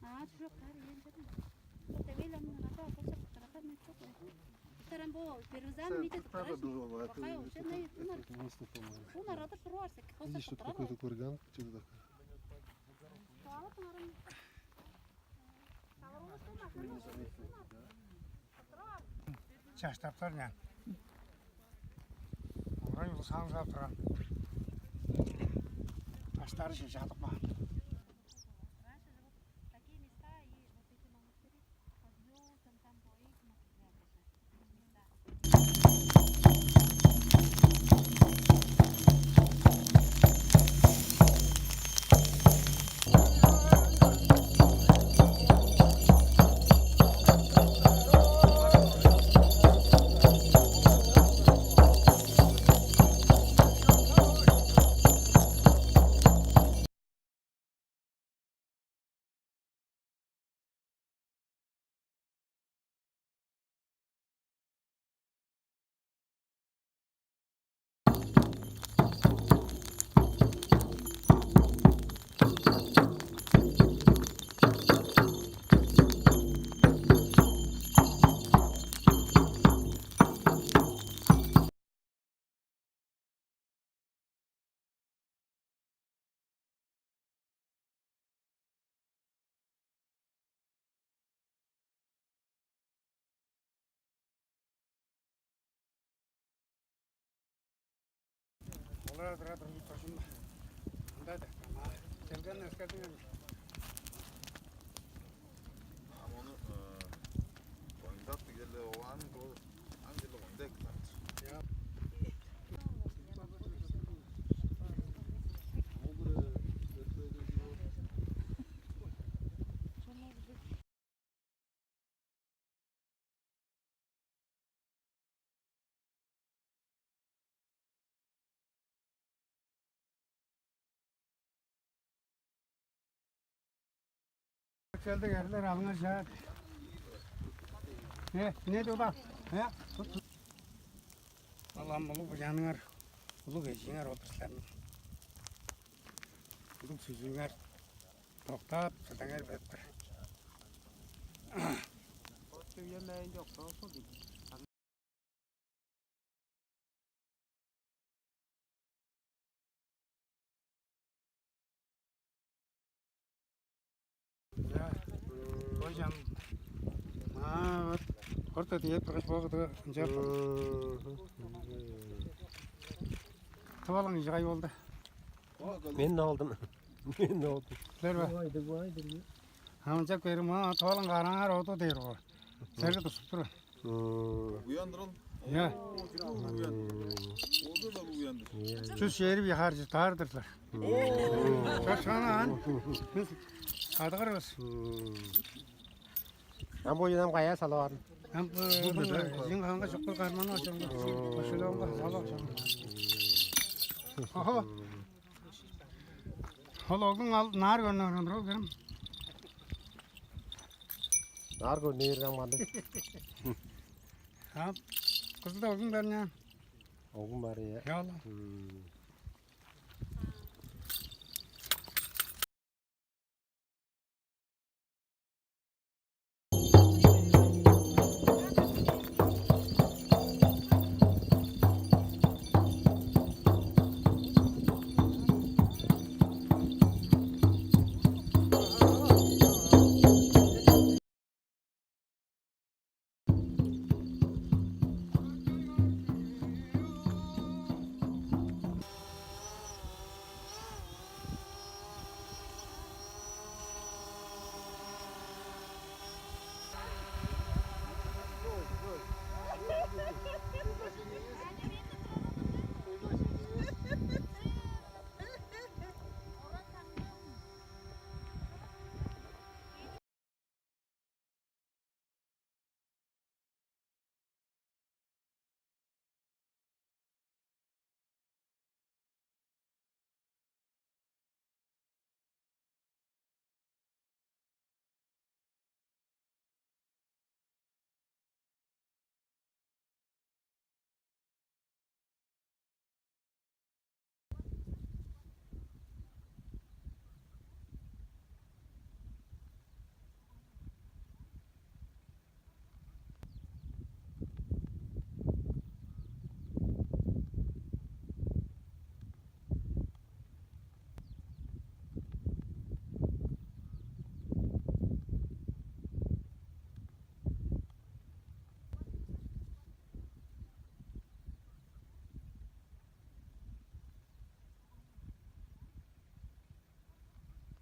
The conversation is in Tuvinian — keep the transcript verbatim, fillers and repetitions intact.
А, чужок, кар, ен жадым. Вот, эвей, ам, ана, да, кочак, таракан, мен чок, э. Таран бо, первый зам, видит, таран. Какая уже, не, тунар. Тунар, ада, пруарсек, коса, видишь, тут какой-то курган, что-то такое. Туала, тунарым. Чаштаптар нян. Орай улусаан ужап турган. Таштары чыжадып каан. Олар турар турган турзун. Ында да. Келген эскердиң. Ам ону ойндап киделе оваан кылып аңгылы онда экзамен. Келдик, эрлер, алыңар чаа. Э, не туда? Э? Алам улуг буяныңар, улуг эжиңер отур силерниң. Улуг сүзүңер токтап, садаңар бетпир. От үйемейин жок, соосун дейт. Ой, жан. А, вот. Орта диет, кыргаш, богу да, жап. Тывалың жай болду. Мен не алдым? Мен не алдым? Силер бе? Вайды, вайды. Амчак берим, а, тывалың караңар оду дээр го. Серги тусуп тур. Уяндыр ол. Я. Уян. Оду да уяндыр. Чүс шери бихар житардырлар. Шашкана ан. Кадыгырбыз. Ам бо юнам кая салаварын. Ам бу зин ханга чокпа карманы ачам. Кошелогунга салып ачам. Охо. Ол огдуң ал нар көрнөрүн бро, кем. Нар көрнөр кам калды. Ам кызыл да огдуң бар ня. Огун бар, я. Яла.